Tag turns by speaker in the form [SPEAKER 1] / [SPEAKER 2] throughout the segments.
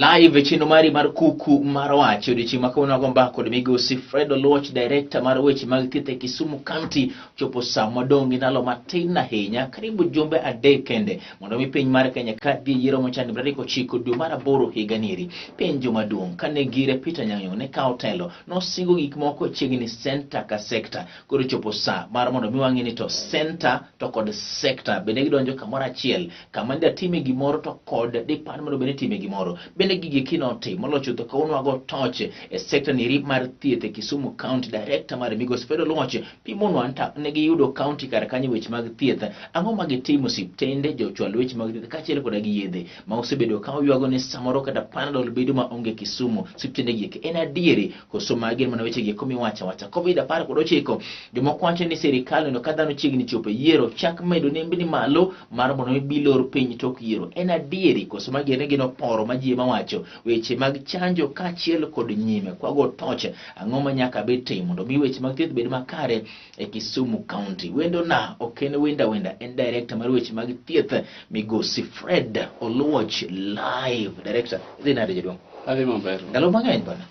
[SPEAKER 1] Live e chenro mari mar kuku mar wach odiochieng' ma kawuono wago mbaka kod migosi Fred Oluoch, director mar weche mag thieth e Kisumu County. Chopo sa modong' gi ndalo matin ahinya, karibu jumbe 3 kende, mondo mi piny mar Kenya ka dhi e yiero mochani 29 dwe mar 8 higa nieri. Penjo maduong' kane gire Peter Anyang' Nyong'o ne kawo telo, nosingo gik moko chiegni senta ka sekta. Koro chopo sa mar mondo mi wang'e ni to senta to kod sekta bende gidonjo kamoro achiel kama nida time gimoro to kod dipand mondo bende time gimoro. Bende gigi kinotim moloyo chutho kawuono wago toch e sekta niri mar thieth e Kisumu County. Director mar Migosi Fred Oluoch pimonwa nta ne giyudo county kar kanyo weche mag thieth. Ang'o ma gitimo osiptende, jochwal weche mag thieth kaachiel koda gi yedhe ma osebedo ka oywago ni samoro kata Panadol bedo ma onge Kisumu osiptende gi eki. En adieri koso magi en mana weche gi eko miwacho awacha. Covid 19 jomoko wacho ni sirikal neno ka dhano chiegni chopo e yiero chak medo nembni malo mar mondo mi bilor piny tok yiero. En adieri koso magi en gino poro ma ji ema wacho. Weche mag chanjo kaachiel kod nyime kwago toch ang'o ma nyaka bed tim mondo mi weche mag thieth bed makare e Kisumu County. Wendo na ok en wenda wenda, en director mar weche mag thieth migosi Fred Oluoch live. Director, idhi nade jaduong'?
[SPEAKER 2] Adhi maber.
[SPEAKER 1] Ndalo mang'eny bana.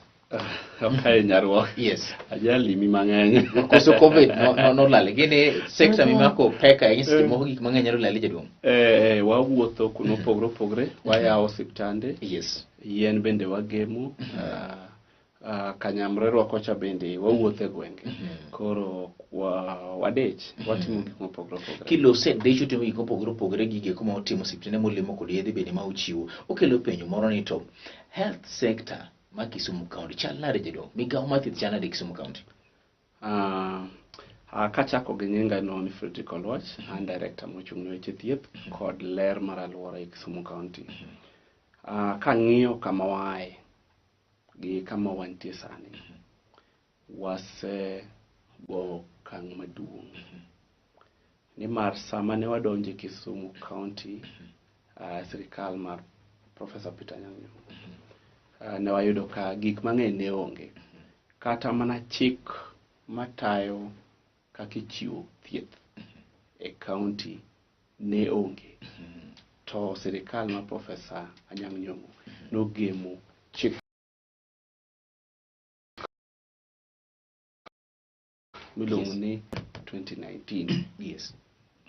[SPEAKER 2] Ok ahinya ruok.
[SPEAKER 1] Yes.
[SPEAKER 2] Ajalimi mang'eny.
[SPEAKER 1] Koso Covid nolale. Gini sekta mimako pek ahinya seche moko gik mang'eny nyalo lali jaduong'.
[SPEAKER 2] Wawuotho kuno opogore opogore, wayawo osiptande.
[SPEAKER 1] Yes.
[SPEAKER 2] Yien bende wagemo. Kanyamrerwa kocha bende wawuotho e gwenge. Koro wadich, watimo gik mopogore opogore.
[SPEAKER 1] Kilose dich utimo gik mopogore opogore gige kuma utimo osiptende molemo kod yedhe bende ma uchiwo. Okelo penjo moro ni to health sector ma Kisumu County chal nade jaduong'? Migawo mar thieth chal nade Kisumu County?
[SPEAKER 2] Kachako gi nyinga no ni Fredrick Oluoch, an director mochung' ne weche thieth kod ler mar alwora e Kisumu County. Kang'iyo kama waaye gi kama wantie sani, wase go okang' maduong'. Nimar sama ne wadonjo e Kisumu County, sirikal mar Professor Peter Anyang' Nyong'o, ne wayudo ka gik mang'eny ne onge. Kata mana chik matayo kaka ichiwo thieth e county ne onge. To sirikal mar Professor Anyang' Nyong'o nogemo chik miluongo ni 2019.
[SPEAKER 1] Yes.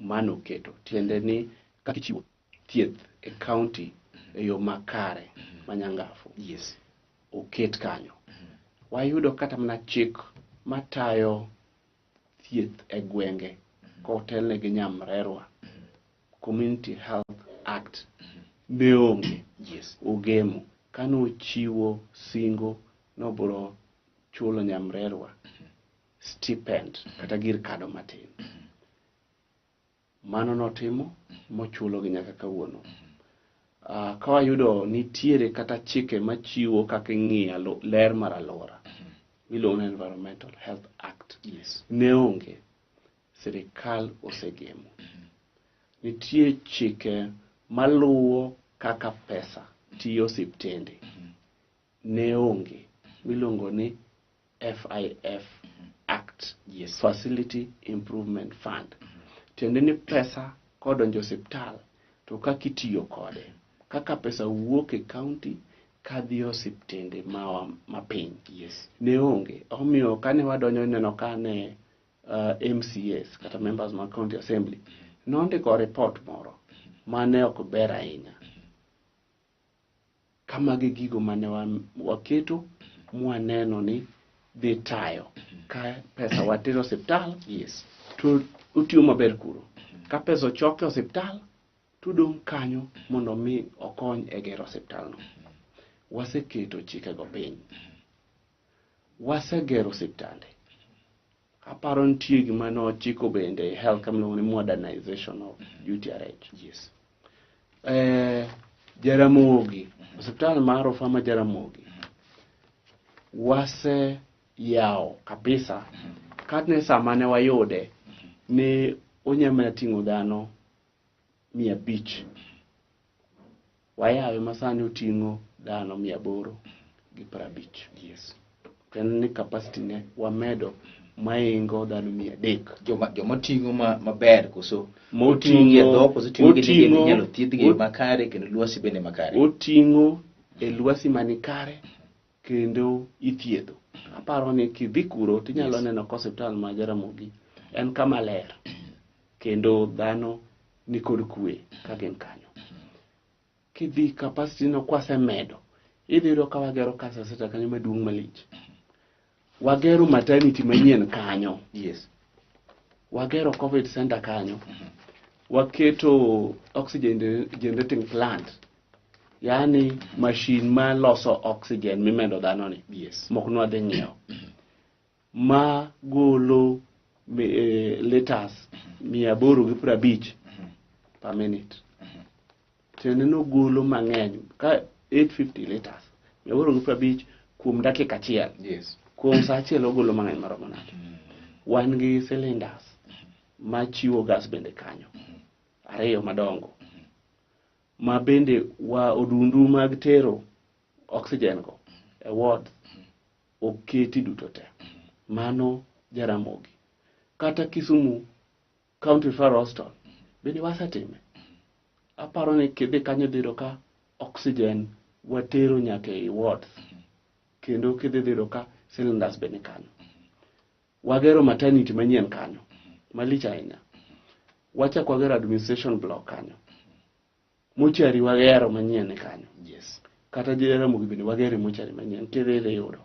[SPEAKER 2] Mano keto tiende ni kaka ichiwo thieth e county e yo makare manyangafu.
[SPEAKER 1] Yes.
[SPEAKER 2] Oket kanyo. Wayudo kata mana chik matayo thieth e gwenge kotelne gi Nyamrerwa Community Health Act ne onge.
[SPEAKER 1] Yes.
[SPEAKER 2] Ogemo kanochiwo singo nobiro chulo Nyamrerwa stipend kata gir kado matin. Mano notimo mochulo gi nyaka kawuono. Ka wayudo nitiere kata chike machiwo kaka ing'iyo ler mar alwora miluongo ni Environmental Health Act.
[SPEAKER 1] Yes.
[SPEAKER 2] Ne onge. Sirikal osegemo. Nitie chike maluwo kaka pesa tiyo osiptende. Ne onge. Miluongo ni FIF Act.
[SPEAKER 1] Yes.
[SPEAKER 2] Facility Improvement Fund. Tiende ni pesa kodonjo osiptal to kaka itiyo kode, kaka pesa wuok e county kadhi osiptende mawa mapiny.
[SPEAKER 1] Yes.
[SPEAKER 2] Ne onge. Omiyo kane wadonjo ineno kane MCAs kata members mag county assembly nondiko report moro mane ok ber ahinya. Kamagi gigo mane waketo mwaneno ni dhi tayo ka pesa watero osiptal.
[SPEAKER 1] Yes.
[SPEAKER 2] To otiyo maber kuro. Ka pesa ochok e osiptal to odong' kanyo mondo mi okony e gero osiptal no. Waseketo chikego piny. Wasegero osiptande. Aparo nitie gima nochiko bende e health kama iluongo ni modernization of UTRH.
[SPEAKER 1] Yes.
[SPEAKER 2] Jaramogi, osiptal mar rufaa ma Jaramogi waseyawo kabisa. Kane sama ne wayude ne onyalo mana ting'o dhano 500. Wayawe ma sani oting'o dhano 850.
[SPEAKER 1] Yes.
[SPEAKER 2] Kendo ni capacity ne wamedo maingo dhano 300.
[SPEAKER 1] Joma ting'o maber koso
[SPEAKER 2] Moting'o
[SPEAKER 1] oting'o gi e dhok koso oting'o gi inyalo thiedhgi makare kendo lwasi bende makare.
[SPEAKER 2] Oting'o e lwasi manikare kendo ithiedho. Aparo ni kidhi kuro tinyalo neno ka osiptal ma Jaramogi en kama ler kendo dhano nikod kwe ka gin kanyo. Kidhi capacity no kwasemedo, idhi yudo ka wagero cancer center kanyo maduong' malich. Wagero maternity manyien kanyo. Wagero COVID center kanyo. Waketo oxygen generating plant. Yaani machine ma loso oxygen mimedo dhano ni. Mok nwadhi ng'iewo. Ma golo liters 850 per minute. Tiende ni ogolo mang'eny ka 850 liters 850 kuom dakika achiel. Kuom saa achiel ogolo mang'eny maromo nade. Wan gi cylinders machiwo gas bende kanyo. Ariyo madongo. Ma bende wa odundu mag tero oxygen go e ward oketi duto te. Mano Jaramogi. Kata Kisumu County Referral Hospital bende wasetime. Aparo ni kidhi kanyo idhi yudo ka oxygen watero nyaka ei wards. Kendo kidhi dhi yudo ka cylinders bende kanyo. Wagero maternity manyien kanyo malich ahinya. Wachako wagero administration block kanyo. Mochari wagero manyien ni kanyo. Kata Jaramogi bende wagero mochari manyien kidhi idhi yudo.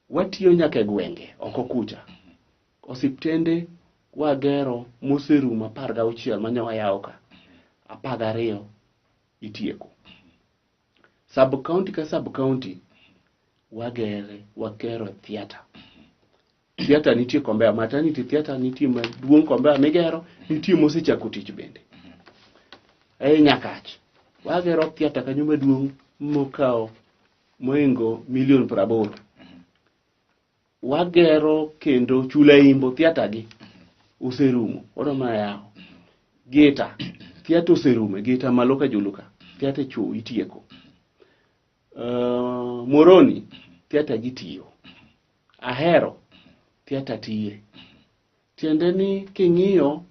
[SPEAKER 2] Watiyo nyaka e gwenge oko kucha. Osiptende wagero moserumo 16 mane wayawo ka. 12 itieko. Sub county ka sub county wagere wakero theatre. Theatre nitie Kombea, maternity theatre nitie maduong' Kombea migero, nitie mosechako tich bende. Ei Nyakach, wagero theatre kanyo maduong' mokawo mohingo milion 80. Wagero kendo Chula Imbo theatre gi oserumo, wadwa mana yawo. Gita, theatre oserumo, Gita malo ka Julu ka, theatre cho itieko. Moroni, theatre gi tiyo. Ahero, theatre tiye. Tiende ni king'iyo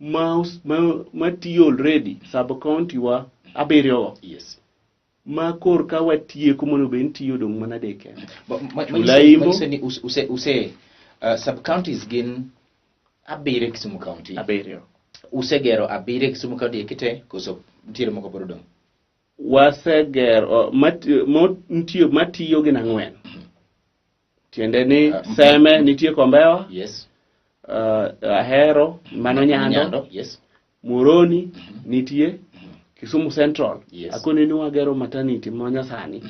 [SPEAKER 2] ma tiyo already sub county wa abiriyo go. Ma kor ka watieko mondo bed ni tiyo dong' mana adek kende. Chula Imbo.
[SPEAKER 1] Manyiso ni use sub counties gin abiriyo e Kisumu County.
[SPEAKER 2] Abiriyo.
[SPEAKER 1] Usegero abiriyo e Kisumu County eki te koso nitiere moko pod odong'?
[SPEAKER 2] Wasegero nitie matiyo gin ang'wen. Tiende ni Seme nitie Kombewa. Ahero mano Nyando. Moroni nitie Kisumu Central. Akoni ni wagero maternity ma nyasani.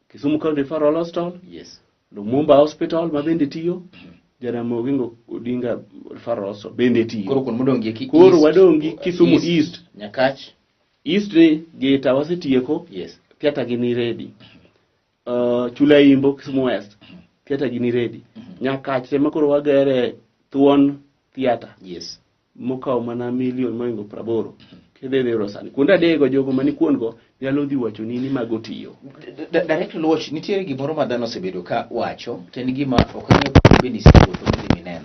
[SPEAKER 2] Kisumu County Referral Hospital. Lumumba Hospital ma bende tiyo. Jaramogi Oginga Referral Hospital bende tiyo.
[SPEAKER 1] Koro kuond modong' gi eki
[SPEAKER 2] Koro wadong' gi Kisumu East.
[SPEAKER 1] Nyakach.
[SPEAKER 2] East ni Gita wasetieko. Theatre gi ni ready. Chula Imbo Kisumu West. Theatre gi ni ready. Nyakach ema koro wagere thuon theatre. Mokawo mana milion mohingo 80. Kidhi dhi yudo sani. Kuonde adekgo jogo mani kuondgo nyalo dhi wacho ni ni mago tiyo.
[SPEAKER 1] Director Luoch, nitiere gimoro ma dhano osebedo ka wacho, to en gima ok ang'eyo ka bende isewuotho midhi mineno.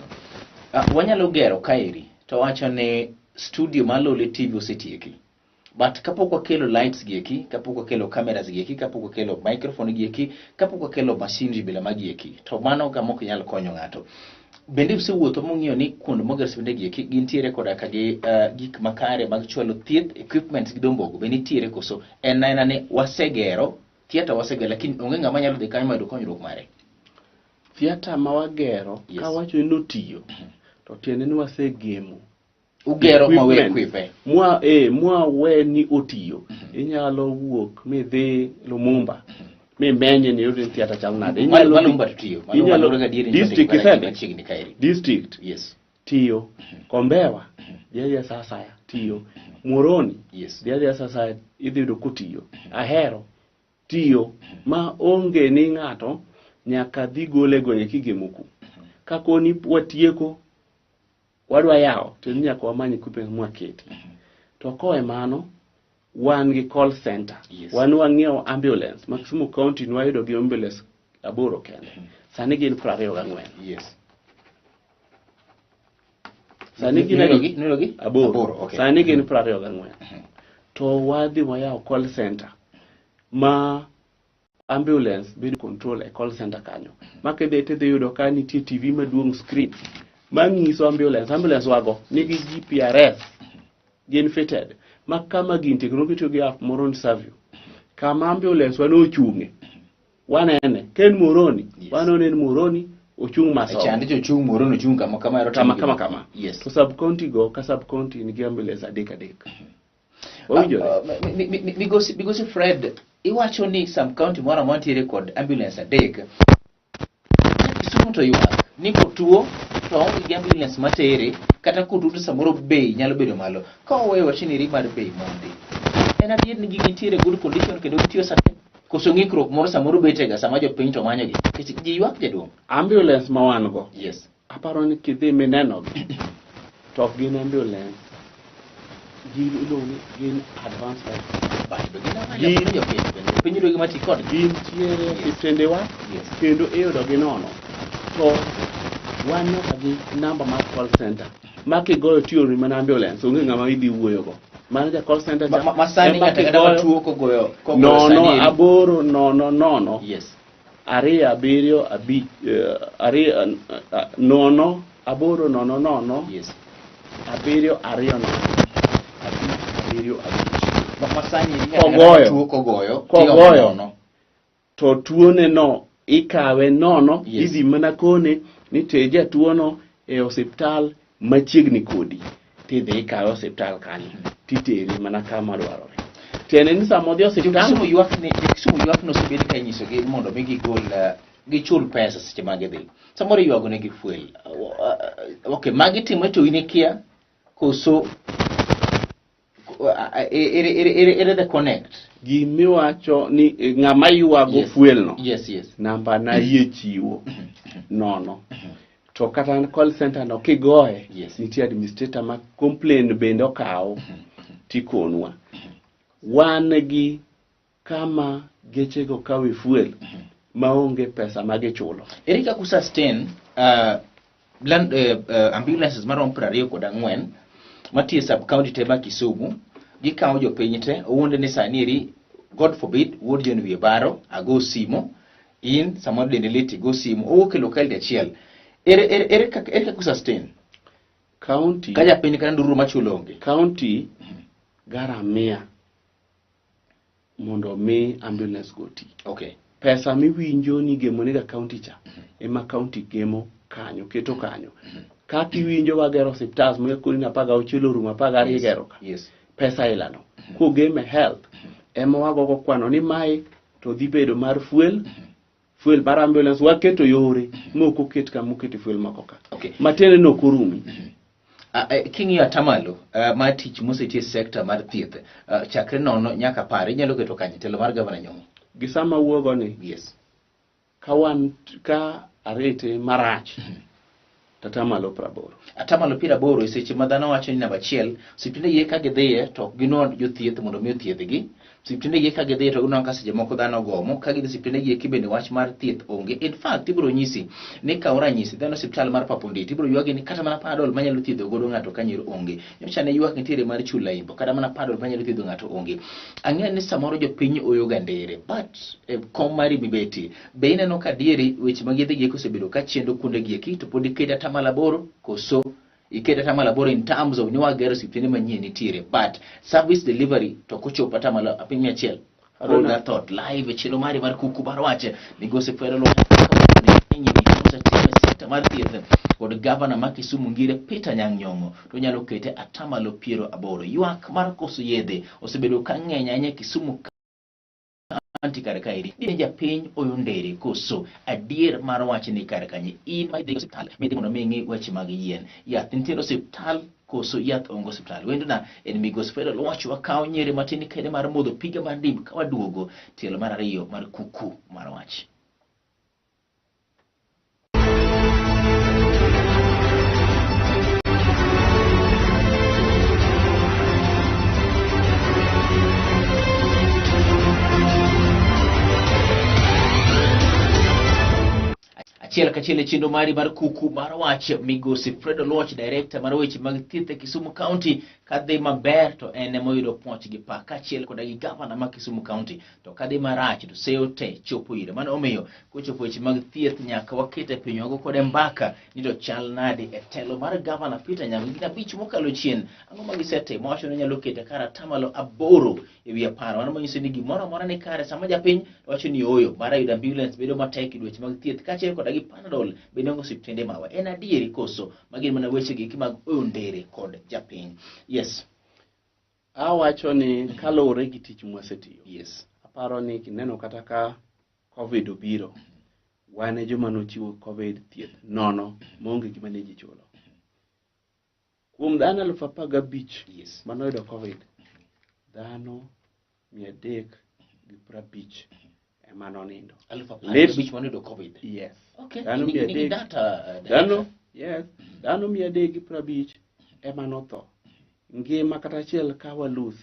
[SPEAKER 1] Wanyalo gero kaeri to wacho ni studio mar Lolwe TV osetieki. But kapok wakelo lights gi eki, kapok wakelo cameras gi eki, kapok wakelo microphone gi eki, kapok wakelo machinery bila magi eki, to mano kama ok nyal konyo ng'ato. Bende usewuotho mung'iyo ni kuond moger osiptende gi eki gintiere koda ka gi gik makare mag chwalo thieth, equipments gi dombogo be nitiere koso en aena ni wasegero, theatre wasegero, lakini onge ng'ama nyalo dhi kanyo mayud konyruok mare.
[SPEAKER 2] Theatre ma wagero, kawacho ni notiyo, to tiende ni wasegemo.
[SPEAKER 1] Ugero ma we
[SPEAKER 2] Equipment.
[SPEAKER 1] equipe.
[SPEAKER 2] Mwa we ni otiyo. Inyalo wuok midhi Lumumba. Mimenye ni yud theatre chal nade. Inyalo dhi-
[SPEAKER 1] Lumumba to tiyo. Malumba
[SPEAKER 2] inyalo
[SPEAKER 1] luwore gadieri ni
[SPEAKER 2] district
[SPEAKER 1] chonde
[SPEAKER 2] isedhi?
[SPEAKER 1] machiegni kaeri.
[SPEAKER 2] District. Tiyo. Kombewa. Dhi adhiya sa asaya. Tiyo. Muhoroni. Dhi adhiya sa asaya. Idhi yudo kotiyo. Ahero. Tiyo. Ma onge ni ng'ato nyaka dhi gole gwenge kigemo ku. Ka koni watieko wadwa yawo to nyaka wamany equipment mwaketi. To kowe mano wan gi call center. Wan wang'iewo ambulance ma Kisumu County nwayudo gi ambulance 8 kende. Sani gin 24. Sani gin
[SPEAKER 1] Nuerogi? Nuerogi?
[SPEAKER 2] 8.
[SPEAKER 1] 8, okay.
[SPEAKER 2] Sani gin 24. To wadhi wayawo call center. Ma ambulance bedo control e call center kanyo. Ma kidhi tidhi yudo ka nitie TV maduong' screen manyiso ambulance. Ambulance wago nigi GPRS gin fitted ma kama gintie kendo gitiyo gi app moro ni Savio. Kama ambulance wa nochung'e wanene ka en Moroni waneno en Moroni ochung' Masogo.
[SPEAKER 1] Chande to ochung' Moroni ochung' kama kama ero
[SPEAKER 2] kama kama kama.
[SPEAKER 1] Yes.
[SPEAKER 2] To sub county go ka sub county nigi ambulance adek adek. Wawinjore?
[SPEAKER 1] Migosi Fred, iwacho ni sub county moro amora nitiere kod ambulance adek. Kisumu to ywak ni kotuo to oonge gi ambulance matere kata kotuo to samoro bei nyalo bedo malo. Ka waweyo wachni eri mar bei mondi, en adier ni gigi nitiere good condition kendo gitiyo sate koso ng'ikruok moro samoro betega sama jopiny to manyogi nikech ji ywak jaduong'.
[SPEAKER 2] Ambulance ma wan go.
[SPEAKER 1] Yes.
[SPEAKER 2] Aparo ni kidhi minenogi to ok gin ambulance. Gin iluongo ni gin advanced life.
[SPEAKER 1] But be gin available ne jopiny bende jopiny yudo gima ti kodgi.
[SPEAKER 2] Gintiere e osiptendewa
[SPEAKER 1] Yes.
[SPEAKER 2] kendo iyudogi nono. To wan nyaka gi namba mar call center ma kigoyo tioroni mana ambulance onge ng'ama idhi wuoyogo. Mano ja call center cha.
[SPEAKER 1] Ma sani
[SPEAKER 2] ema
[SPEAKER 1] ng'ato ang'ata
[SPEAKER 2] kigoyo
[SPEAKER 1] matuo kogoyo kogoyo
[SPEAKER 2] nono
[SPEAKER 1] sani eri.
[SPEAKER 2] aboro nono nono
[SPEAKER 1] Yes.
[SPEAKER 2] ariyo abiriyo abich ariyo nono aboro nono nono
[SPEAKER 1] Yes.
[SPEAKER 2] abiriyo ariyo nono abich abiriyo abich.
[SPEAKER 1] Ma sani eri ng'ato ang'ata
[SPEAKER 2] Kogoyo.
[SPEAKER 1] matuo kogoyo
[SPEAKER 2] Kogoyo.
[SPEAKER 1] tiome nono.
[SPEAKER 2] To tuone no ikawe nono
[SPEAKER 1] Yes.
[SPEAKER 2] idhi mana kone ni ter jatuono e osiptal machiegni kodi tidhi ikawe osiptal kanyo titere mana kama dwarore. Tiende ni sama odhi osiptal
[SPEAKER 1] Jokisumu ywak ni Jokisumu ywak ni osebed ka inyisogi mondo mi gigol gichul pesa seche ma gidhi. Samoro iywago negi fuel. Okay, magi timre to in ikia koso ere ere ere ere the connect.
[SPEAKER 2] Gimiwacho ni ng'ama ywago
[SPEAKER 1] Yes.
[SPEAKER 2] fuel no
[SPEAKER 1] Yes, yes.
[SPEAKER 2] namba na yie chiwo nono. To kata call center no kigoye
[SPEAKER 1] Yes.
[SPEAKER 2] nitie administrator ma complain bende okawo tikonwa. Wan gi kama gechego kawe fuel maonge pesa ma gichulo.
[SPEAKER 1] Ere kaka u sustain land, ambulances maromo 24 matiyo e sub county te ma Kisumu gikawo jopiny te owuonde ni sani eri God forbid wuod John wiye baro ago simo in samoro dendi lit igo simo owuok e locality achiel ere ere ere kaka ere kaka u sustain
[SPEAKER 2] County
[SPEAKER 1] ka japiny kata ndururu machulo onge
[SPEAKER 2] county garamia mondo mi ambulance go ti.
[SPEAKER 1] Okay.
[SPEAKER 2] Pesa miwinjo ni igemo nega county cha ema county gemo kanyo keto kanyo. Kaka iwinjo wagero osiptal ma koni ni 16 orumo 12 igero ka.
[SPEAKER 1] Yes.
[SPEAKER 2] Pesa ilano. Kogem e health ema wagogo kwano ni mae to dhi bedo mar fuel fuel mar ambulance waketo yore mok oket kama okete fuel moko ka.
[SPEAKER 1] Okay.
[SPEAKER 2] Matiende ni ok orumi.
[SPEAKER 1] King'iyo atamalo mar tich moseti e sekta mar thieth chakre 0 nyaka 10 inyalo keto kanye telo mar gavana Nyong'o?
[SPEAKER 2] Gi sama wuogo ni.
[SPEAKER 1] Yes.
[SPEAKER 2] Ka wan ka arete marach to atamalo 80.
[SPEAKER 1] Atamalo 80 e seche ma dhano wacho ni namba achiel osiptende yie ka gidhiye to ok ginwang' jothieth mondo mi othiedhgi. Osiptende yie ka gidhiye to ginwang' ka seche moko dhano gomo ka gidhi osiptende gi eki bende wach mar thieth onge. In fact ibiro nyisi ni kaw ranyisi dhano osiptal mar Papondit ibiro ywagi ni kata mana panadol manyalo thiedho godo ng'ato ka nyiro onge. Nyocha ne ywak nitiere mar chula imbo kata mana panadol manyalo thiedho ng'ato onge. Ang'eyo ni samoro jopiny oyoga ndere but e kom mari mibetie be ineno ka adieri weche mag yedhe gi eki osebedo ka chendo kuonde gi eki to pod iketo atamalo 8 koso iketo atamalo 8 in terms of ni wagero osiptende manyien nitiere but service delivery to ok ochopo atamalo 100%. Hold
[SPEAKER 2] Aruna.
[SPEAKER 1] that thought live e chenro mari mar kuku mar wach migosi Fred Oluoch sekta mar thieth kod gavana ma Kisumu Ngire Peter Anyang' Nyong'o to nyalo kete atamalo 80. Ywak mar koso yedhe osebedo ka ng'eny ahinya e Kisumu county kar kaeri. Dine japiny oyo ndere koso adier mar wach ni kar kanye in ma idhi e osiptal midhi mondo mi ing'i weche mag yien. Yath nitiere osiptal koso yath onge osiptal. Wendona en migosi Fred Oluoch wakawo nyere matin kende mar modho piga mar ndim ka waduogo tielo mar ariyo mar kuku mar wach. Achiel kachiel e chenro mari mar kuku mar wach migosi Fred Oluoch, director mar weche mag thieth e Kisumu County. Kadhi maber to en ema oyudo puoch gi pak kaachiel koda gi gavana ma Kisumu County, to kadhi marach to seyo te chopo ire. Mano omiyo kochopo weche mag thieth nyaka waket e pinywa go kode mbaka ni to chal nade e telo mar gavana Peter Anyang' higni 5 mokalo chien. Ang'o ma gisetimo? Wacho ni nyalo kete kar 80%. Mano manyiso ni gimoro amora ni kare. Sama japiny wacho ni ooyo, mar yudo ambulance bedo matek e weche mag thieth kaachiel koda gi Panadol bende onge osiptende mawa. En adieri koso? Magi mana weche gi mag oyo ndere kod japiny. Yes.
[SPEAKER 2] Awacho ni kaluwore gi tich mwasetiyo.
[SPEAKER 1] Yes.
[SPEAKER 2] Aparo ni kineno kata ka COVID obiro, wan e joma nochiwo COVID thieth nono maonge gima ne ji chulo. Kuom dhano 15,000
[SPEAKER 1] Yes.
[SPEAKER 2] manoyudo COVID, dhano 350 ema nonindo.
[SPEAKER 1] 15,000 manoyudo COVID.
[SPEAKER 2] Yes.
[SPEAKER 1] Okay.
[SPEAKER 2] Dhano
[SPEAKER 1] Nigi
[SPEAKER 2] 300
[SPEAKER 1] data.
[SPEAKER 2] Dhano, yes. Dhano 350 ema notho. Ngima kata achiel ka walus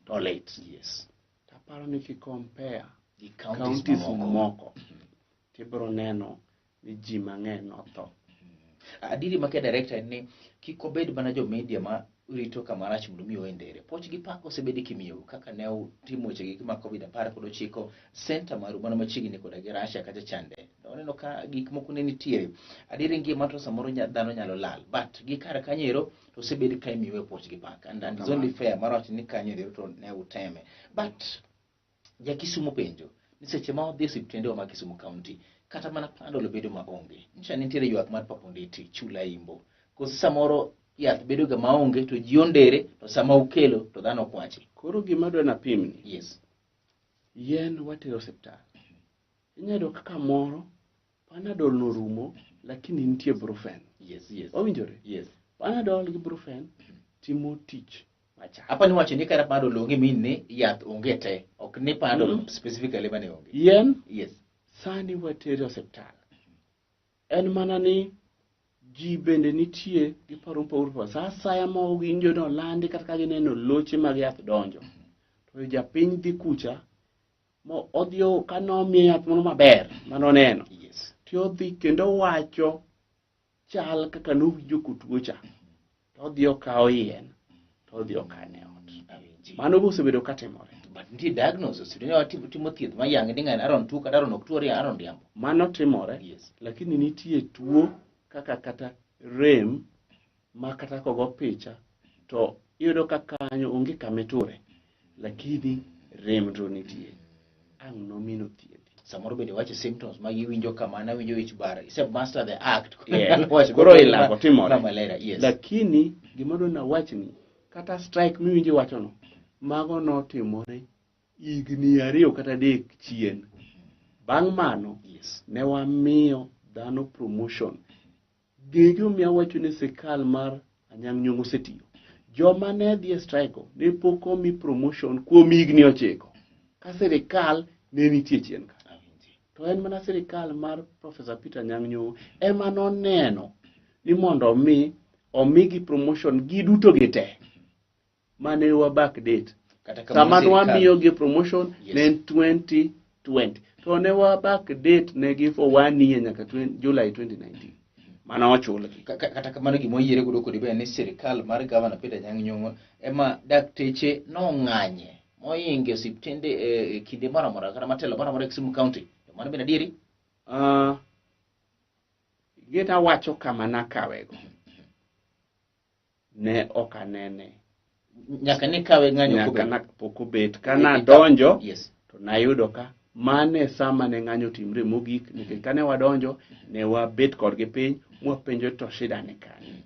[SPEAKER 2] to lit.
[SPEAKER 1] Yes.
[SPEAKER 2] Taparo ni kikompare
[SPEAKER 1] Gi counties
[SPEAKER 2] counties
[SPEAKER 1] mamoko.
[SPEAKER 2] moko tibiro neno ni ji mang'eny notho.
[SPEAKER 1] Adieri ma director en ni kik obed mana jo media ma rito kama rach mondo mi oendere. Puoch gi pak osebedi kimiyou kaka ne utimo weche gi mag COVID-19 center maru mana machiegni koda gi Russia kacha chande. Waneno ka gik moko ne nitiere. Adieri ngima to samoro dhano nyalo lal. But gi kar kanyo ero to osebed ka imiyoe puoch gi pak. And it's only fair mar wacho ni kanyo ero to ne uteme. But ja Kisumu penjo ni seche ma odhi e osiptende ma Kisumu County kata mana Panadol bedo maonge. Nyicha nitiere ywak mar Papondeti, Chula Imbo. Koso samoro yath bedo ga maonge to ji ondere to sama ukelo to dhano ok wachi.
[SPEAKER 2] Koro gima adwa napimni.
[SPEAKER 1] Yes.
[SPEAKER 2] Yien watero osiptal. Inyalo yudo kaka moro Panadol norumo lakini nitie Brufen.
[SPEAKER 1] Yes, yes.
[SPEAKER 2] Owinjore?
[SPEAKER 1] Yes.
[SPEAKER 2] Panadol gi Brufen timo tich machal.
[SPEAKER 1] Apa ni wacho ni kata Panadol onge mean ni yath onge te. Ok ni Panadol specifically mane onge.
[SPEAKER 2] Yien
[SPEAKER 1] Yes.
[SPEAKER 2] sani watero osiptal. En mana ni ji bende nitie gi paro mopogore opogore. Sa asaya ma owinjo ni olandi kata ka gineno loche mag yath donjo, to japiny dhi kucha ma odhi ka nomiye yath moro maber manoneno.
[SPEAKER 1] Yes.
[SPEAKER 2] To odhi kendo owacho chal kaka nowinjo kotuo cha. To odhi okawo yien to odhi okane ot.
[SPEAKER 1] Awinji.
[SPEAKER 2] Mano be osebedo katimore.
[SPEAKER 1] But nitie diagnosis. Osiptende timo thieth ma yang ni ng'ani Aaron tuo kata Aaron ok tuo, Aaron riambo.
[SPEAKER 2] Mano timore.
[SPEAKER 1] Yes.
[SPEAKER 2] Lakini nitie tuo kaka kata rem ma kata kogo picha to iyudo ka kanyo onge kama iture lakini rem to nitie. Ang' nomino thiedhi.
[SPEAKER 1] Samoro bende wacho symptoms ma iwinjo kama nawinjo ich bar. Ise master the act.
[SPEAKER 2] Yeah.
[SPEAKER 1] Wacho
[SPEAKER 2] Koro ilako timore.
[SPEAKER 1] Ma malaria. Yes.
[SPEAKER 2] Lakini gima adwa nawachni kata strike miwinjo iwachono mago notimore higni 2 kata 3 chien. Bang' mano
[SPEAKER 1] Yes.
[SPEAKER 2] ne wamiyo dhano promotion. Gigi omiyo awacho ni sirkal mar Anyang' Nyong'o osetiyo. Joma ne dhi e strike go ne pok omi promotion kuom higni 9 ka sirikal ne nitie chien ka.
[SPEAKER 1] Awinji.
[SPEAKER 2] To en mana sirikal mar Professor Peter Anyang' Nyong'o ema noneno ni mondo omigi promotion giduto gite mane wa backdate.
[SPEAKER 1] Kata kamano
[SPEAKER 2] Sama
[SPEAKER 1] sirikal-
[SPEAKER 2] nwamiyogi promotion
[SPEAKER 1] Yes.
[SPEAKER 2] ne en 2020 to ne wa backdate negi for 1 year nyaka July 2019 mano ochulgi.
[SPEAKER 1] Kata kamano gima oyiere godo kodi bende ni sirikal mar gavana Peter Anyang' Nyong'o ema dakteche nong'anye moinge osiptende e kinde moro amora kata matelo moro amora e Kisumu County. To mano bende adieri?
[SPEAKER 2] Gina wacho kama nakawego. Ne ok anene.
[SPEAKER 1] Nyaka ne kawe ng'anyo
[SPEAKER 2] Nyaka
[SPEAKER 1] kobet.
[SPEAKER 2] na pok obet. Ka nadonjo,
[SPEAKER 1] Yes.
[SPEAKER 2] to nayudo ka mane sama ne ng'anyo timre mogik, nikech kane wadonjo, ne wabet kodgi piny, mwapenjo to shida ni kanye.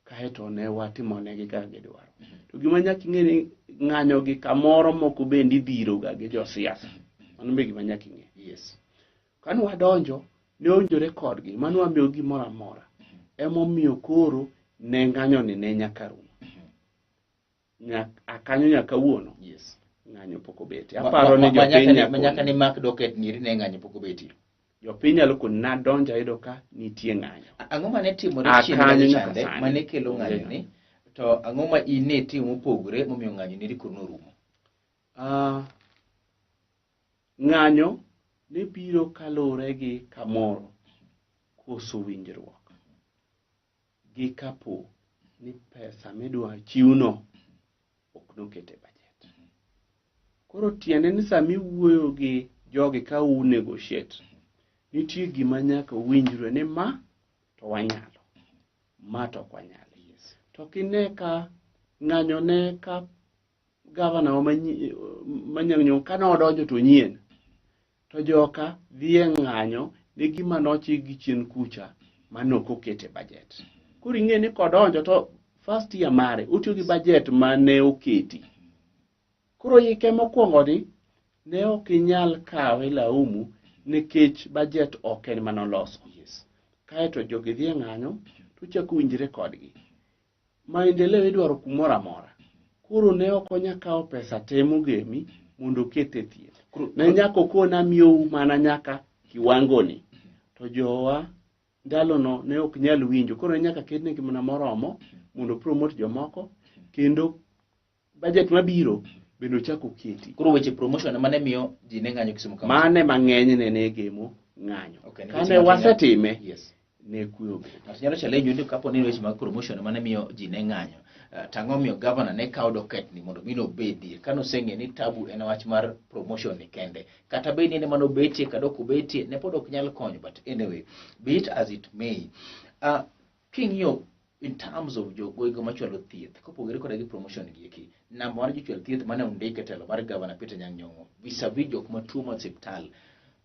[SPEAKER 2] Kaeto ne watimonegi kaka gidwaro. To gima nyaka ing'e ni ng'anyo gi kamoro moko bende idhiro ga gi josiasa. Mano be gima nyaka ing'e.
[SPEAKER 1] Yes.
[SPEAKER 2] Kane wadonjo, ne owinjore kodgi, mano wamiyo gimoro amora. Emomiyo koro ne ng'anyo ni ne nyaka rum. Akanyo nyaka kawuono.
[SPEAKER 1] Yes.
[SPEAKER 2] Ng'anyo pok obeti. Aparo ni jopiny nyaka
[SPEAKER 1] Nyaka ne mak docket nyiri ne ng'anyo pok obeti.
[SPEAKER 2] Jopiny nyalo koni nadonjo ayudo ka nitie ng'anyo.
[SPEAKER 1] Ang'o mane timore chien
[SPEAKER 2] Akanyo
[SPEAKER 1] kanyo
[SPEAKER 2] nyaka
[SPEAKER 1] chande
[SPEAKER 2] sani.
[SPEAKER 1] mane kelo ng'anyo ni? To ang'o ma in ne itimo mopogore momiyo ng'anyo ni koro norumo?
[SPEAKER 2] Ng'anyo ne biro kaluwore gi kamoro koso winjruok gi kapo ni pesa midwa chiwno Ok nokete budget. Koro tiende ni sama iwuoyo gi jogi ka u negotiate, nitie gima nyaka uwinjre ni ma to wanyalo, ma to ok wanyal.
[SPEAKER 1] Yes.
[SPEAKER 2] To kine ka ng'anyo ne ka gavana wa Manyang' Nyong'o ka nodonjo to nyien, to joka dhi e ng'anyo ne gima nochik gi chien kucha mane ok oket e budget. Koro ing'e ni kodonjo to first year mare otiyo gi budget mane oketi. Koro hike mokwongo ni ne ok inyal kawe laumu nikech budget ok en manoloso.
[SPEAKER 1] Yes.
[SPEAKER 2] Kaeto jogi dhi e ng'anyo to chako winjre kodgi. Maendeleo idwaro kumoro amora. Koro ne ok onya kawo pesa te mogemi mondo oket e thieth. Ne nyaka okon amiyou mana nyaka kiwango ni. To jowa ndalono ne ok nyal winjo. Koro ne nyaka ketnegi mana moromo mondo promote jomoko kendo budget mabiro bende ochak oketi.
[SPEAKER 1] Koro weche promotion ema ne miyo ji ne ng'anyo Kisumu County.
[SPEAKER 2] Mane mang'eny ne gemo ng'anyo.
[SPEAKER 1] Okay, nikech
[SPEAKER 2] Kane
[SPEAKER 1] ng'ato nyalo-
[SPEAKER 2] wasetime
[SPEAKER 1] Yes.
[SPEAKER 2] ne kwe obedo.
[SPEAKER 1] Ng'ato nyalo challenge ni kapo ni weche mag promotion ema ne miyo ji ne ng'anyo. Tang'o miyo governor ne kawo docket ni mondo mi nobedie. Kane oseng'e ni tabu en wach mar promotion ni kende. Kata bed ni en ema nobetie kata ok obetie, ne pod ok nyal konyo. But anyway, be it as it may. King'iyo in terms of jogogo machwalo thieth, kopogore koda gi promotion gi eki, namba mar jochwal thieth mane ondik e telo mar Governor Peter Anyang' Nyong'o vis-a-vis jok matuo mar osiptal,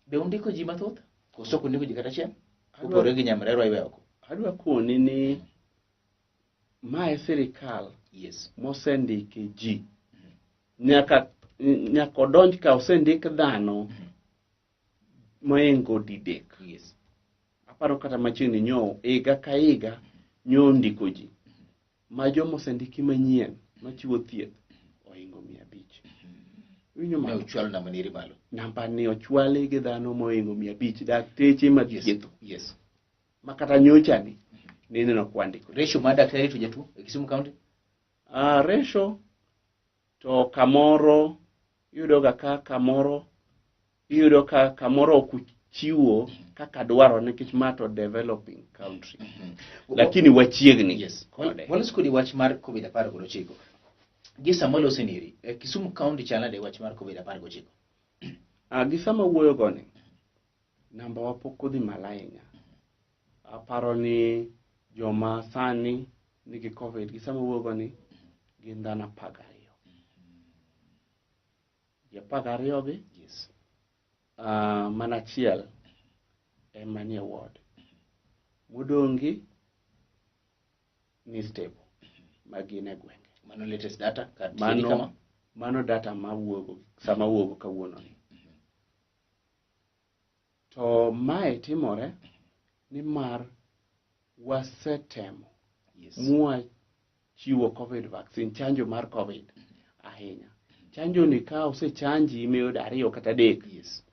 [SPEAKER 1] be undiko ji mathoth? Koso ok undiko ji kata achiel? Kopogore gi Nyamrerwa iweyo oko.
[SPEAKER 2] Adwa koni ni mae sirikal
[SPEAKER 1] Yes.
[SPEAKER 2] mosendike ji. Nyaka odonj ka osendik dhano moingo didek.
[SPEAKER 1] Yes.
[SPEAKER 2] Aparo kata machiegni nyo higa ka higa nyo ndiko ji. Ma joma osendiki manyien machiwo thieth oingo 500. Iwinjo
[SPEAKER 1] Ne
[SPEAKER 2] mano?
[SPEAKER 1] ochwalo namba ni eri malo.
[SPEAKER 2] Namba ni ochwali gi dhano moingo 500 dakteche
[SPEAKER 1] Yes.
[SPEAKER 2] mathietho.
[SPEAKER 1] Yes.
[SPEAKER 2] Ma kata nyocha ni nineno kwandiko.
[SPEAKER 1] Ratio mar daktari to jatuo e Kisumu County?
[SPEAKER 2] Ratio to kamoro iyudo ga ka kamoro iyudo ka kamoro ok chiwo kaka dwaro nikech ma to developing country. Lakini wachiegni
[SPEAKER 1] Yes.
[SPEAKER 2] kode.
[SPEAKER 1] Walos kodi wach mar COVID-19. Gi sama walose ni eri, Kisumu County chal nade wach mar COVID-19?
[SPEAKER 2] Gi sama wuoyo go ni, namba wa pok odhi malo ahinya. Aparo ni joma sani nigi COVID gi sama wuoyo go ni gin dhano 12. Ji 12 gi,
[SPEAKER 1] Yes.
[SPEAKER 2] Mana achiel ema nie ward. Modong'gi ni stable, ma gin e gwenge.
[SPEAKER 1] Mano latest data kar tieni kama?
[SPEAKER 2] Mano data ma wuogo, sama wuogo kawuono ni. To mae timore nimar wasetemo
[SPEAKER 1] Yes.
[SPEAKER 2] mwa chiwo COVID vaccine, chanjo mar COVID ahinya. Chanjo ni ka osechanji miyudo 2 kata 3,
[SPEAKER 1] Yes.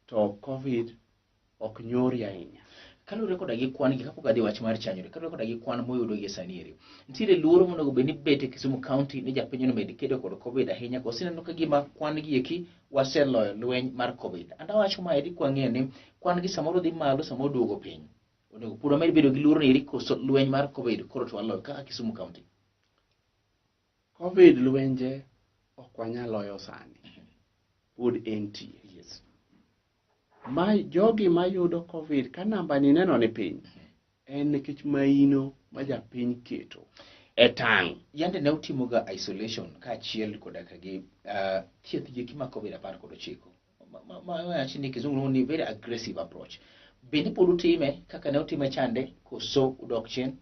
[SPEAKER 2] to COVID ok nyori ahinya.
[SPEAKER 1] Kaluwore koda gi kwan gi kapok adhi wach mar chanjo ni, kaluwore koda gi kwan moyudo gie sani eri, nitiere luoro monego bed ni bet e Kisumu County ni japiny onego bed kedo kod COVID ahinya, koso ineno ka gima kwan gi eki waseloyo lweny mar COVID. And awacho maeri kwang'eyo ni kwan gi samoro dhi malo, samoro duogo piny. Onego pod wamed bedo gi luoro ni eri koso lweny mar COVID koro to waloyo kaka Kisumu County.
[SPEAKER 2] COVID lwenje ok wanyal loyo sani. Pod entie.
[SPEAKER 1] Yes.
[SPEAKER 2] Ma jogi mayudo COVID ka namba ni neno ni piny, en nikech maino ma japiny keto e tang'.
[SPEAKER 1] Yande ne utimoga isolation kaachiel koda ka gi thieth gi ma COVID 19. Ma ni kizungu luongo ni very aggressive approach. Bende pod utime kaka ne utime chande koso udok chien?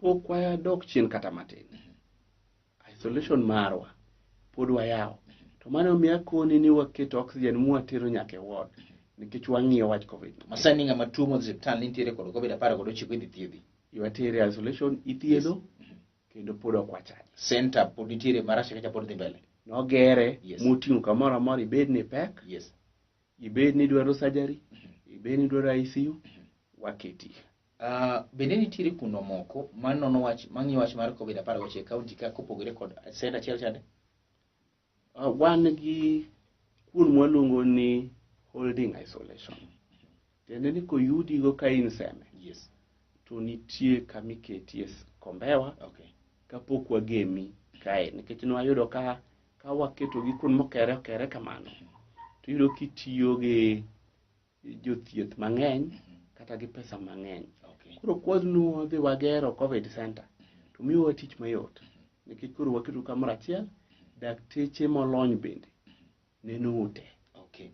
[SPEAKER 2] Pok wadok chien kata matin. Isolation marwa pod wayawo. To mano omiyo akoni ni waketo oxygen mwatero nyaka e ward nikech wang'iyo wach COVID.
[SPEAKER 1] Masani ng'ama tuo modhi osiptal nitiere kod COVID 19 idhi thiedhi.
[SPEAKER 2] Iwatere e isolation, ithiedho, kendo pod ok wachaj.
[SPEAKER 1] Center pod nitiere marach kacha pod dhi mbele.
[SPEAKER 2] Nogere,
[SPEAKER 1] Yes.
[SPEAKER 2] moting'o kamoro amora, ibed ni pek,
[SPEAKER 1] Yes.
[SPEAKER 2] ibed ni idwaro surgery, ibed ni idwaro ICU, waketi.
[SPEAKER 1] Bende nitiere kuno moko manono wach, mang'iyo wach mar COVID 19 e county ka kopogore kod center achiel chande?
[SPEAKER 2] Wan gi kuond mwaluongo ni holding isolation. Tiende ni koyudigo ka in Seme,
[SPEAKER 1] Yes.
[SPEAKER 2] to nitie kamiketie Kombewa,
[SPEAKER 1] Okay.
[SPEAKER 2] kapok wagemi Kae nikech nwayudo ka ka waketogi kuond mokere okere kamano to iyudo kitiyo gi jothieth mang'eny kata gi pesa mang'eny. Koro kwadhi dhi wagero COVID center to miyowa tich mayot nikech koro waketo kamoro achiel dakteche molony bende neno te.
[SPEAKER 1] Okay.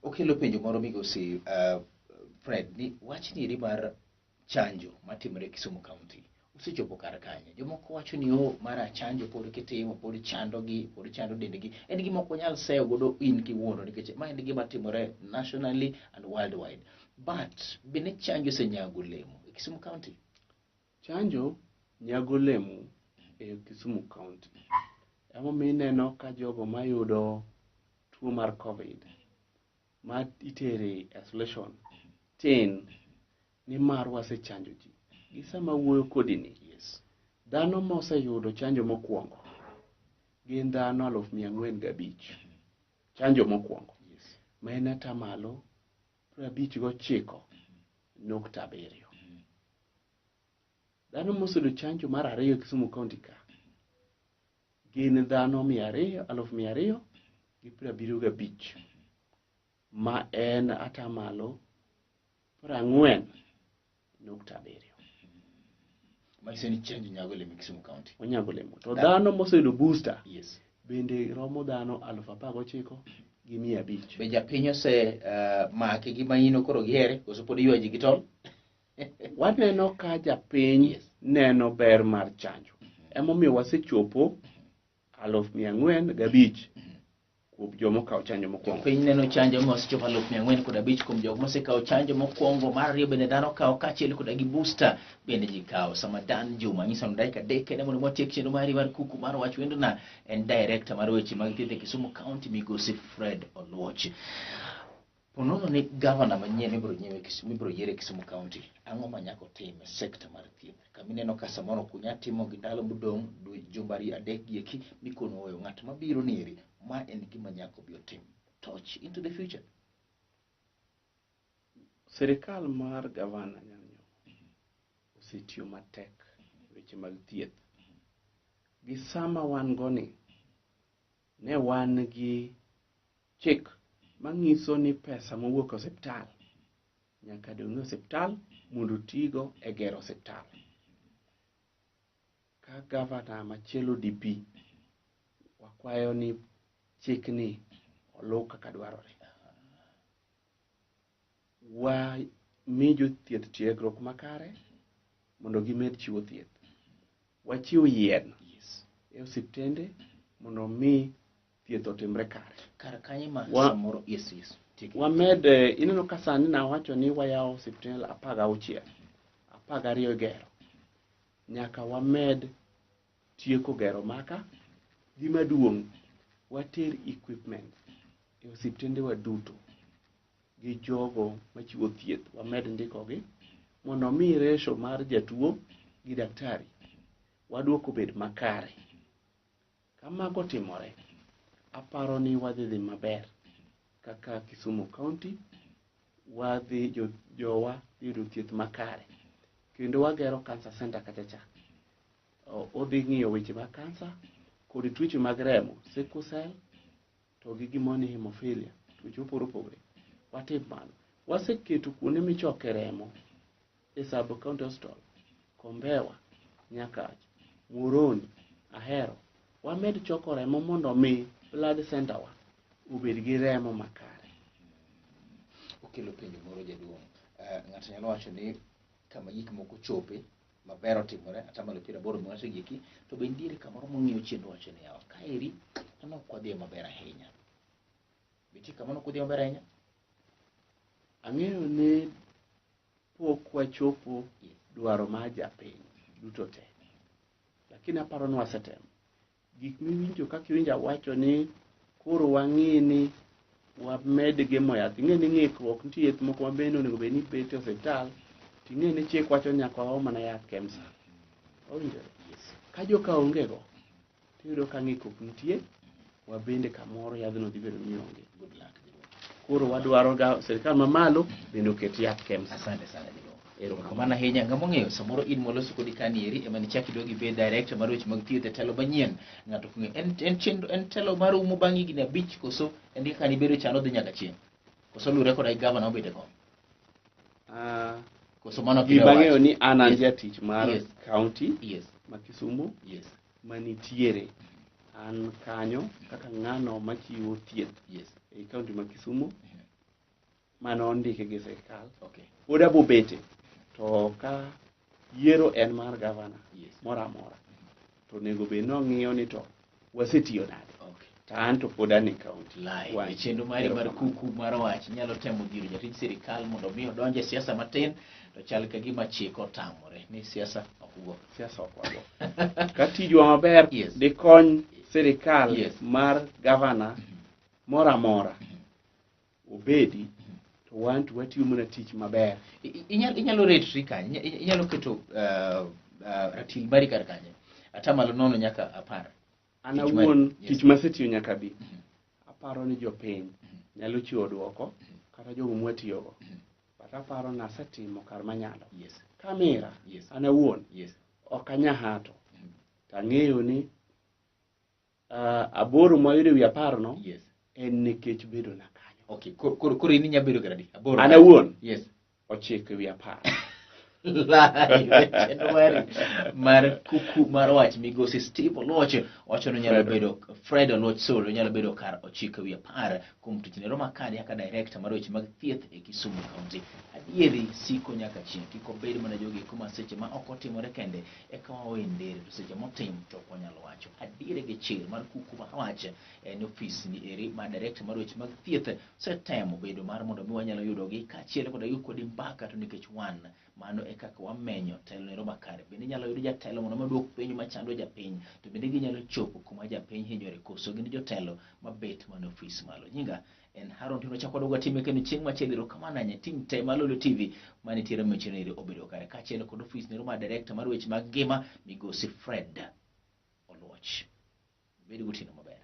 [SPEAKER 1] Okelo penjo moro migosi Fred ni wach ni eri mar chanjo matimore Kisumu County osechopo kar kanye? Jomoko wacho ni o mara chanjo pod kitimo pod chandogi pod chando dendgi. En gima ok wanyal seyo godo in kiwuono nikech ma en gima timore nationally and worldwide. But bende chanjo osenyago olemo e Kisumu County?
[SPEAKER 2] Chanjo nyago olemo e Kisumu County. Emomiyo ineno ka jogo mayudo tuo mar COVID ma itere isolation tin nimar wasechanjo ji. Gi sama wuoyo kodi ni, dhano moseyudo chanjo mokwongo gin dhano 4,500. Chanjo mokwongo. Ma en atamalo 59.7. Dhano moseyudo chanjo mar ariyo e Kisumu County ka gin dhano 275,000 ma en atamalo 40.7.
[SPEAKER 1] Manyiso ni chanjo nyago olemo e Kisumu County.
[SPEAKER 2] Onyago olemo. To dhano moseyudo booster bende romo dhano 19,500.
[SPEAKER 1] Be japiny ose make gi maino koro gihere koso pod iywa ji gi tol?
[SPEAKER 2] Waneno ka japiny neno ber mar chanjo. Emomiyo wasechopo 405,000 kuom joma okawo chanjo mokwongo.
[SPEAKER 1] Piny neno chanjo mosechopo 405,000 kuom jok mosekawo chanjo mokwongo. Mar ariyo bende dhano kawo kaachiel koda gi booster bende ji kawo. Sama Dan Juma nyiso ni dakika 3 kende mondo watiek chenro mari mar kuku mar wach wendona en director mar weche mag thieth e Kisumu County migosi Fred Oluoch. Ponono ni gavana manyien mibiro nyiew e Kisumu, mibiro yier e Kisumu County, ang'o ma nyaka otim e sekta mar thieth? Kama ineno ka samoro ok unyal timo gi ndalo modong' dwe jumbe ariyo adek gi eki mikono oyo ng'at mabiro nieri ma en gima nyaka obi otim. Torch into the future.
[SPEAKER 2] Sirikal mar gavana Anyang' Nyong'o osetiyo matek weche mag thieth. Gi sama wan go ni, ne wan gi chik manyiso ni pesa mowuok e osiptal nyaka dong' e osiptal mondo otigo e gero osiptal. Ka gavana machielo DP wakwayo ni chikni oluw kaka dwarore. Wami jothieth tiegruok makare mondo gimed chiwo thieth. Wachiw yien e osiptende mondo mi thieth otimre kare.
[SPEAKER 1] Kar kanye ma samoro yes yes.
[SPEAKER 2] Wamed ineno ka sani nawacho ni wayawo osiptal 16, 12 igero. Nyaka wamed tieko gero maka. Gima duong' water equipment e osiptendewa duto gi jogo machiwo thieth wamed ndikogi mondo mi ratio mar jatuo gi daktari waduok obed makare. Ka mago timore, aparo ni wadhi dhi maber kaka Kisumu County, wadhi jowa yudo thieth makare kendo wagero cancer center kacha cha. Odhi ng'iyo weche mag kansa kod tuoche mag remo, sickle cell to gi gimoro ni hemophilia, tuoche mopogore opogore. Watim mano. Waseketo kuonde michoke remo e sub county hospital, Kombewa, Nyakach, Muhoroni, Ahero. Wamed choko remo mondo mi blood center wa obed gi remo makare.
[SPEAKER 1] Okelo penjo moro jaduong'. Ng'ato nyalo wacho ni kama gik moko chope maber otimore atamalo 80 miwacho gi eki, to be nitiere kamoro mong'iyo chien wacho ni yawa kaeri to ne ok wadhiye maber ahinya. Be nitie kamoro ok udhiye maber ahinya?
[SPEAKER 2] Ang'eyo ni pok wachopo dwaro mar japiny duto te, lakini aparo ni wasetemo. Gik miwinjo kaka iwinjo awacho ni koro wang'i ni wamed gemo yath. Ing'e ni ng'ikruok nitie yath moko mabende onego bed ni bet e osiptal, ting'e ni chik wacho nyaka waom mana yath KEMSA. Owinjore? Ka joka onge go, tiyudo ka ng'ikruok nitie, wabende kamoro yadhno dhi bedo ni onge.
[SPEAKER 1] Good luck, jaduong'.
[SPEAKER 2] Koro wadwaro ga sirikal mamalo bende oket yath KEMSA.
[SPEAKER 1] Asante sana jaduong'. Erokamano ahinya. Ng'ama ong'eyo samoro in moloso kodi kani eri ema nichak iduog ibed director mar weche mag thieth e telo manyien. Ng'ato ok ong'eyo. En en chenro en telo mar umo bang' higni abich koso en kaka nibedo chano dhi nyaka chieng'. Koso luwore koda gi gavana mobet e kom.
[SPEAKER 2] Ah,
[SPEAKER 1] Koso mano ok
[SPEAKER 2] gima
[SPEAKER 1] inyal
[SPEAKER 2] ang'eyo
[SPEAKER 1] wacho.
[SPEAKER 2] ni an an
[SPEAKER 1] Yes.
[SPEAKER 2] jatich mar
[SPEAKER 1] Yes.
[SPEAKER 2] county
[SPEAKER 1] Yes.
[SPEAKER 2] ma Kisumu
[SPEAKER 1] Yes.
[SPEAKER 2] manitiere an kanyo kaka ng'ano machiwo thieth
[SPEAKER 1] Yes.
[SPEAKER 2] ei county ma Kisumu mane ondike gi sirkal
[SPEAKER 1] Okay.
[SPEAKER 2] pod abobete to ka yiero en mar gavana
[SPEAKER 1] Yes.
[SPEAKER 2] moro amora to onego bed ni ong'iyo ni to wasetiyo nade
[SPEAKER 1] Okay.
[SPEAKER 2] to an to pod an e county
[SPEAKER 1] Live
[SPEAKER 2] Wan-
[SPEAKER 1] e chenro mari mar
[SPEAKER 2] erokamano.
[SPEAKER 1] kuku mar wach inyalo temo dhiro jatij sirikal mondo mi odonj e siasa matin to chal ka gima chik otamore ni siasa ok wuok.
[SPEAKER 2] Siasa ok wago ka tijwa maber
[SPEAKER 1] Yes.
[SPEAKER 2] dikony sirikal
[SPEAKER 1] Yes.
[SPEAKER 2] mar gavana moro amora obedi to wan to watiyo mana tich maber
[SPEAKER 1] Inyalo retri kanyo, inyalo keto ratil mari kar kanyo atamalo 0 nyaka 10.
[SPEAKER 2] An
[SPEAKER 1] Tich mari,
[SPEAKER 2] awuon
[SPEAKER 1] yes.
[SPEAKER 2] tich masetiyo nyaka bi aparo ni jopiny nyalo chiwo dwoko kata jogo mwatiyogo but aparo ni asetimo kar manyalo kamira an awuon ok anya hato to ang'eyo ni 8 mwayudo ewi 10 no en nikech bedona kanyo.
[SPEAKER 1] Okay, koro in inya bedo kar adi? 8.
[SPEAKER 2] An awuon?
[SPEAKER 1] Yes.
[SPEAKER 2] 9 ewi 10.
[SPEAKER 1] Live chenro mari mar kuku mar wach migosi Steve Oluoch wacho ni onyalo
[SPEAKER 2] Fred.
[SPEAKER 1] bedo Fred Oluoch Sol onyalo bedo kar 9 ewi 10 kuom tich nero makare kaka director mar weche mag thieth e Kisumu County. Adieri siko nyaka chieng' kik obed mana jogi eko ma seche ma ok otimore kende eka wawe ndere to seche motim to ok wanyal wacho. Adieri gi chir mar kuku mar wach en ofis ni eri ma director mar weche mag thieth osetemo bedo mar mondo mi wanyalo yudogi kaachiel koda gi kodi mbaka to nikech wan mano e kaka wamenyo telo nero makare. Bende inyalo yudo jatelo mondo maduok penjo machando japiny to bende ginyalo chopo kuma japiny hinyore koso gin jotelo mabet mana ofis malo. Nyinga en Haron Tino chako waduogo watime kendo chieng' machielo. Erokamano ahinya tim te mar Lolwe TV manitiere michino eri obedo kare kaachiel kod ofis nero mar director mar weche mag ngima migosi Fred Oluoch. Bed gotieno maber.